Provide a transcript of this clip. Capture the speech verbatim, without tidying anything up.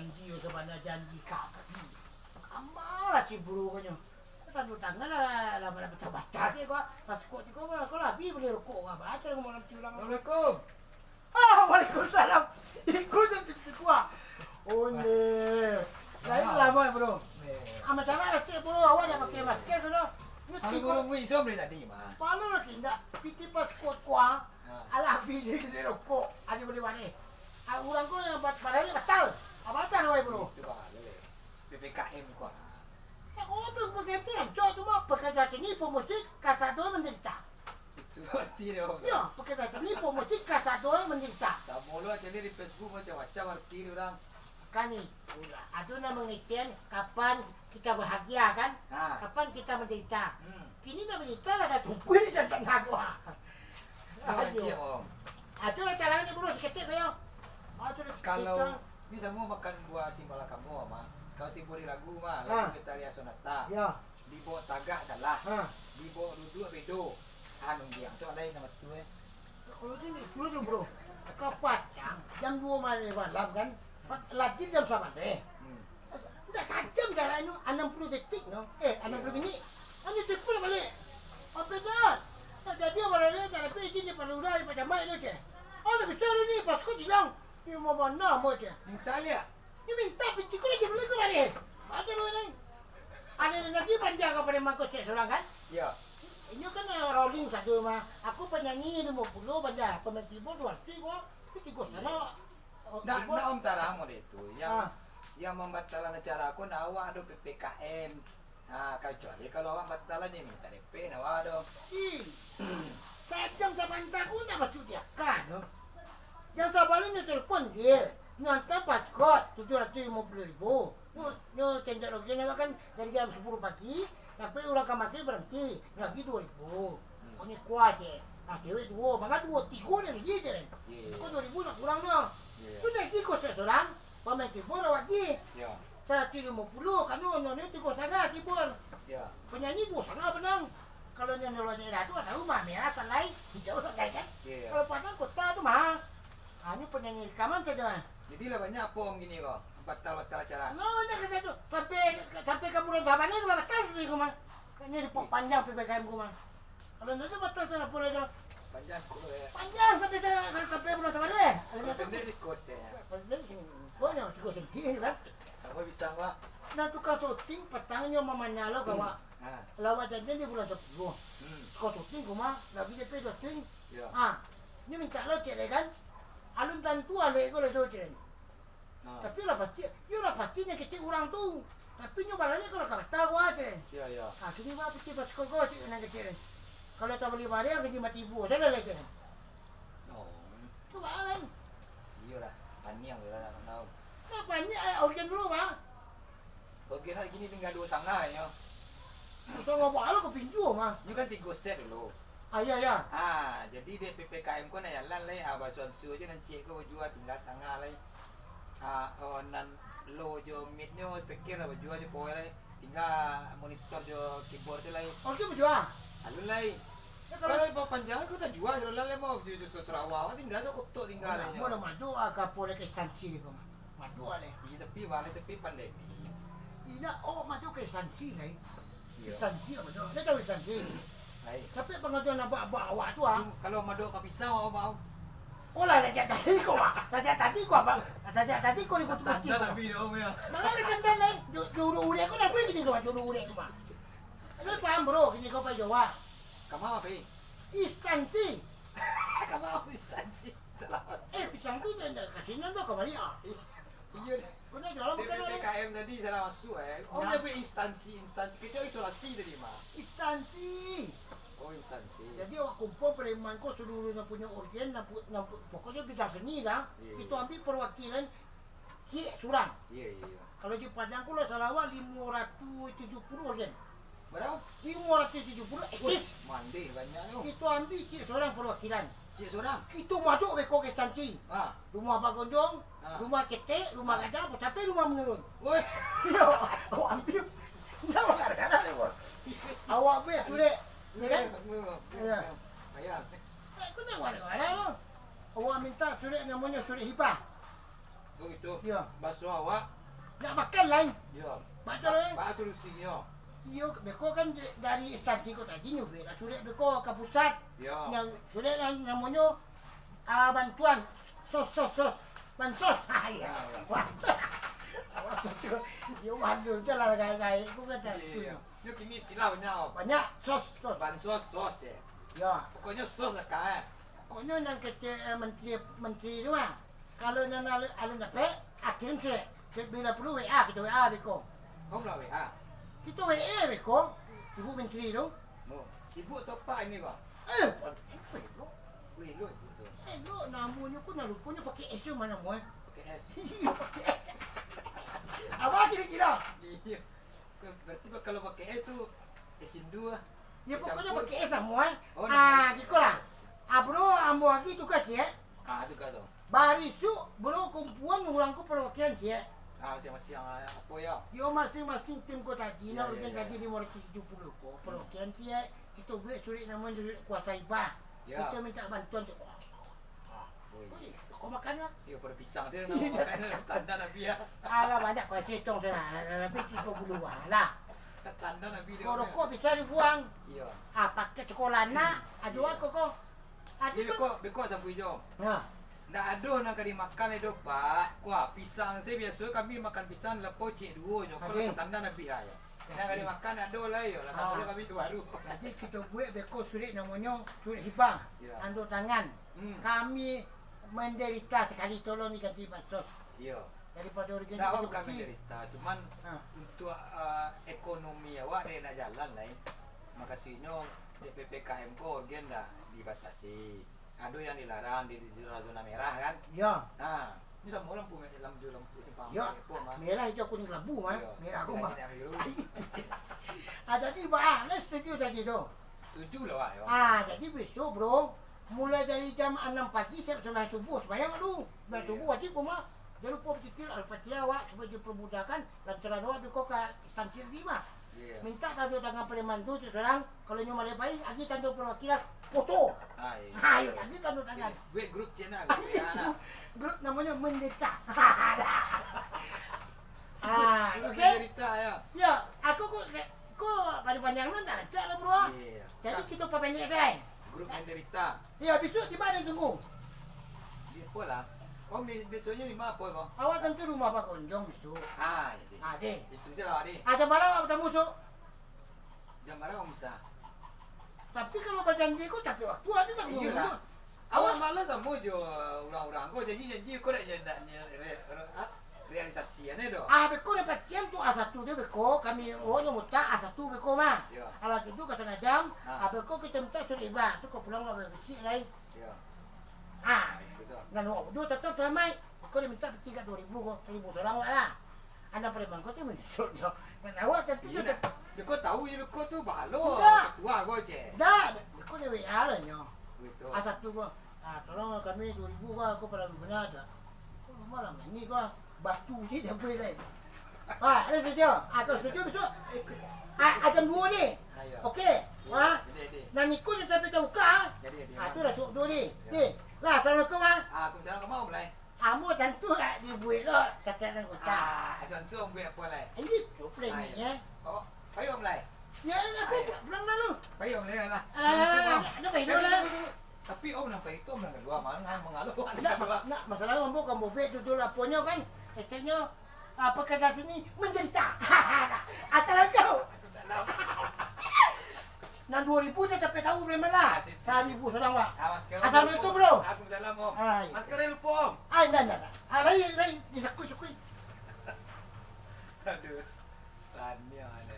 Janji yo sabana janji kaki. Amalah si buru ko nyo. Tando tangan lah, lah, lah batal-batal se ko. Pas kok ti ko mah, ko lah abih bali rokok ko, apo aja ngomong nanti urang. Assalamualaikum. Ah, waalaikumsalam. Iko jan di siko ah. Oh, ne. Lain lamo, bro. Ah, masalah lah, cek, bro. Awak dak pakai masker tu, doh. Ni Kalau siko. Burung wi iso bali tadi, mah. Palo lagi ndak piti pas kok ko ah. Ha. Alah, abih se bali rokok. Ado bali bareh. Ah, urang ko nan bat-, bareh ni batal. Apo aja wai, bro? Itu bang, le. P P K M ko. Eh, oh, P P K M tu rancak tu mah, pekerja seni, pemusik, kasado manderita. Itu arti dia, Om. Yo, pekerja seni, pemusik, kasado manderita. Samo lo, jadi di Facebook macam-macam arti dia urang. Kan ni, ado nan mangecek, kapan kita bahagia, kan? Ha. Kapan kita manderita. Hmm. Kini dah manderita lah, dah tumpuan ni dah tak nago. Yo, Aduh. Anjing, Om. Ah, tu lah caranya dulu saketek, yo. Ah, tu lah Kalau cerita. Ni samo makan buah simalakamo, mah. Kalau tibo di lagu, mah, lagu Ah. Betariah Sonata. Ya. Dibaok tagak salah. Ah. Dibaok duduak bedo. Anu, biang soal lain samo tu, eh. Kalau tu ni, tu tu, bro. Kapacang, jam duo malam, malam, kan? Lagi jam sabaleh. Hmm. Ndak sajam jaraknyo, anam puluah detik no. Eh, anam puluah minit. Anu cepat balik. Apa dah? Tak jadi apa dah, tak dapat izin daripada urang, daripada jamaah tu, ceh. Oh, dah bisa ni, pas kau hilang. Ni mau mana, mau, ceh? Minta liak. Ni minta piti kau lagi beli ke balik. Macam mana ni? Ada lagi panjang kau pada mangkok cek seorang, kan? Ya. Ini kan, eh, rolling satu mah. Aku penyanyi lima puluh panjang. Pemain keyboard dua ratus kau. Itu tiga setengah. Ndak, ndak Om Tarang mode tu. Yang, Ah. yang mambatalkan acara ko ndak awak ado P P K M. Ha, kecuali kalau awak batalan ni minta D P ndak awak ado. Ih, sajam sabanta ko ndak masuk di aka tu. Yang sabalun nyo telepon, Dil. Nyo anta paskot tujuh ratus limo puluh ribu. Nyo, nyo cenjak rogian awak kan dari jam sapuluh pagi sampai urang ka maghrib baranti. Nyo agi duo ribu. Pokoknyo kuah je. Nah, cewek duo, manga duo, tigo ni lagi je. Ye. Ko duo ribu nak kurang no. Ye. Sudah iko surang, pamain keyboard awak gi. Ya. Saratuih limo puluh, kano nyo ni tigo satangah keyboard. Ya. Penyanyi duo satangah benang. Kalau nyo luar daerah tu, tahu mah, merah salai, hijau salai kan. Ye, ya. Kalau Padang kota tu mah, hanya penyanyi rekaman saja. Jadi lah banyak apo Om kini ko, batal-batal acara. Nah, banyak kerja tu. Sampai, sampai ka bulan Saban ni lah batal saja ko mah. Kan ni diperpanjang P P K M ko mah. Kalau ndak batal tu apo lah tu? Panjang ko, ya. Panjang sampai sa-, sampai bulan Saban deh. Kalau pendek di kos deh. Pendek sini. Ko nyo tigo senti kan. Sampai bisa, Wak. Nah, tukang syuting patangnyo mamanah lo ka awak. Ha. Lah awak janjian di bulan sapuluah. Hmm. Tukang syuting ko mah, lagi D P syuting. Ya. Ha. Ni minta lo cek deh kan. Alun tantu alek ko lah tu cek. Ha. Tapi lah pasti, iyo lah pasti nyo kecek urang tu. Tapi nyo balalek kalau ka batal ko aja. Ya, ya. Ha, kini ba piti pas ko cek nan kecek. Kalau tabali barang gaji mati buah, salah lah cek. Oh. Cuba lah. Iyo lah, paniang lah nak tahu. Nah, paniang, eh, oke dulu, Bang. Oke lah, kini tinggal duo satangah nyo. Duo satangah baa lo ka pinjua mah. Nyo kan tigo set dulu. Ah, iya, iya. Ah, jadi dek P P K M ko nak jalan lai, ah, baso ansu aja nan ciek ko bajua tinggal satangah lai. Ah, oh, nan low jo mid nyo speaker lah bajua jo power lai. Tinggal monitor jo keyboard tu lai. Oke, bajua. Alun lai. Ya, kalau Kalau ipa panjang ko tajua, jalan lai mau jo, jo Sarawak, tinggal jo kotak tinggal lai. Mau dah madu ah, ka power ke instansi ko mah. Madu ah lai. Iya, tapi balai, tapi pandemi. Indak, oh, madu ke instansi lai. Iya. Instansi apa tu? Dia tahu instansi. Hai. Tapi pengajian abak-abak awak tu, ah. Tu, kalau madok ka pisang, awak mau? Ko lah, sajak tadi ko, Mak. Sajak tadi ko, Abang. Sajak tadi ko ribut-ribut. Standar ko. Nabi dah, Om, ya. Makanya standar, lain. Ju-, juru urek ko dah boleh gini ko, Mak. Juru urek ko, Mak. Lu paham, bro? Gini ko, Pak Jawa. Ka ma, Pi? Instansi. Ka ma instansi? Eh, pisang tu jangan kasih nang tu kembali, ah. Iya, dah. Kau nak jual apa kan, P P K M tadi salah masuk, eh. Oh, ya. Dia punya instansi, instansi. Kita isolasi tadi, Mak. Instansi. Oh, instansi. Jadi, awak kumpul preman ko seluruhnya punya organ, nampu-, nampu-, pokoknya bidang seni lah. Iya, iya. Kita ambil perwakilan ciek surang. Iya, iya, iya. Kalau di Padang ko lah salah awak limo ratus tujuh puluh organ. Berapa? Limo ratus tujuh puluh eksis. Wih, mandeh banyak tu. Kita ambil ciek surang perwakilan. Ciek surang? Kita madok beko ke instansi. Ha. Rumah Bagonjong, ha, rumah ketek, rumah, ha, gadang, sampai rumah menurun. Woi. Yo, awak ambil. Ndak makan-makan deh, Bang. Awak be surek, ya kan? Iya, iya. Iya. Ayah. Eh, kau nak mana-mana lo. Awak minta surek namonyo surek hibah. Gitu. Iyo. Baso awak. Nak makan lai. Iyo. Baco lai. Ba-, ba-, solusinyo. Iyo, beko kan di-, dari instansi ko tadi nyuruah lah surek beko ka pusat. Iyo. Nyo surek nan namonyo, ah, bantuan sos, sos, sos. Bansos. Ha, iyo. Iyo, iyo. Bansos. Iyo, malu je lah gaek-gaek ko kan. Iyo, iyo. Yo, kini istilah banyak, Om. Banyak, sos, sos. Bansos, sos, yo. Yo. Pokoknyo sos lah, Kak, eh. Pokoknyo nan kecek, eh, menteri, menteri tu, ah. Kalau nan alun, alun dapek, ah, kirim surek. Bila perlu W A, kito W A beko. Om lah W A? Kito W A beko. Ibu menteri tu. Oh, ibu atau pak ini ko? Eh, bukan siapa, bro? Weh, lo ibu tu. Eh, lo namonyo ko, nah, luponyo pakai S tu mah namo, eh. Pakai S. Iyo, pakai S. Apo kiro-kiro? Iyo. Berarti kalau pakai S tu, S cindua lah. Ya, pokoknyo pakai S lah, Mo, eh. Oh, ah, namo. Giko lah. Ah, bro, ambo agi tugas, ya. Ah, tugas tu. Barisuak, bro, kumpuan urang ko perwakilan, ya. Ah, masing-masing, ah, apo, ya? Yo, masing-masing tim ko tadi, ya, urang tadi limo ratuih tujuah puluah ko, perwakilan, ya. Kito buek surek namonyo surek kuasa hibah. Ya. Kito minta bantuan tu. Ah, woi. Woi, kau makan lah. Iyo, pado pisang tu, nak makan standar Nabi, ya. Alah, banyak kau cerita sana. Nabi tigo puluah lah. Standar Nabi dia. Kau rokok bisa dibuang. Iyo. Ah, pakai sekolah anak. Aduh, iyo. Aku kau. Aduh, iyo, kau. Beko, beko sapu ijo. Nah. Ndak ado nan ka dimakan, ado, Pak. Kuah pisang se biaso kami makan pisang lapau cek duo nyo. Kalau standar Nabi, ha, yo. Nan ka dimakan ado lah, yo. Lah, samo kami tu baru. Jadi, kito buek beko surek namonyo surek hibah. Iyo. Tando tangan. Hmm. Kami mandarita sakali, tolong diganti bansos. Iyo. Daripado urang. Ndak, bukan mandarita, cuman untuk, eh, ekonomi awak dek nak jalan lai. Makasuiknyo, dek P P K M ko urang ndak dibatasi. Ado yang dilarang di, di zona merah kan? Iyo. Nah, ini samo lampu me-, lampu, lampu simpang ampek ko mah. Merah, ijo, kuning, kelabu mah. Iyo. Merah ko mah. Merah, merah, biru. Ah, jadi, Pak, ah, lah setuju tadi tu. Setuju lah, Pak, yo. Ah, jadi besok, bro, mulai dari jam anam pagi sampai sumbayang subuh, sumbayang dulu. Sumbayang subuh wajib ko mah. Jan lupo bacitil Al-Fatihah awak, supayo dipermudahkan lancaran awak beko ka instansi tadi mah. Iyo. Minta tando tangan preman tu, surang, kalau nyo maleh pai, agi tando perwakilan, foto. Ah, iyo. Ah, iyo, agi tando tangan. Buek grup chat nah, grup chat nah. Grup namonyo Menderita. Ah, grup oke. Menderita, yo. Yo, aku ko, ko panjang-panjang nan tak rancak lah, bro. Iyo. Jadi, kito papendek se lai. Grup Menderita. Iyo, bisuak di ma tunggu? Di apo lah? Om, di, biasonyo di ma apo ko? Awak tantu rumah Pak Konjong bisuak. Ah, iyo, deh. Ah, deh. Itu se lah, deh. Ah, jam bara awak batamu bisuak? Jam bara Om bisa? Tapi kalau bajanji ko capek waktu, ado tak? Iyolah. Awak malah samo jo urang-urang ko, janji-janji ko dak, dak, re-, re-, ah, realisasi ane doh. Ah, beko dapek cian tu A satu tu beko, kami, oh, nyo muncak A satu beko mah. Iyo. Alah tigo ka satangah jam, ah, beko kito minta surek hibah, tu ko pulang lah becik lai. Iyo. Ah, itu tu. Nan awak duo tatap salamaik. Beko diminta tigo duo ribu ko, saribu surang awak lah. Anak preman ko tu menyusut jo. Nan awak tantu jo. Iyo, beko tahu jo beko tu balo. Indak. Ketua ko, ceh. Indak, beko di W A lah nyo. Betul. A satu ko. Ah, tolong kami duo ribu ko, ko paralu bana tak? Ko rumah lah mani ko. Batu je dah buek lai. Ah, ado setuju? Ah, kalau setuju bisuak, ah, jam duo ni. Ayo. Oke. Iyo, wah. Jadi, jadi. Nan iko je sampai tahu ka. Jadi, jadi. Ah, tu lah suap duo ni. Iyo. Ni. Lah, assalamualaikum, ah. Waalaikumsalam, ka ma Om lai? Ambo tantu lah dibuek lo, catat dan kotak. Ah, tantu Om buek apo lai? Iyo, tu plan ni, eh. Oh, payo Om lai? Yo, yo, yo, pulang dulu. Payo Om lai lah. Alah, alah, alah, alah, alah, alah. Tunggu, tunggu, tunggu. Tapi Om nan payo tu Om nan kalua, manga-, mangalo Om nan kalua. Ndak, ndak, masalah Om bukan bobek tu dulu aponyo kan. Keceknyo, ah, pekerja sini menderita. Asal kau. Nan duo ribu tu sampai tahu preman lah. Ah, situ. Saribu surang, Wak. Ah, masker Om. Assalamualaikum, bro. Waalaikumsalam, Om. Hai. Masker lupo, Om. Ah, indak, indak, indak. Ah, lain, lain. Disakui-sakui. Aduh. Taniang ni.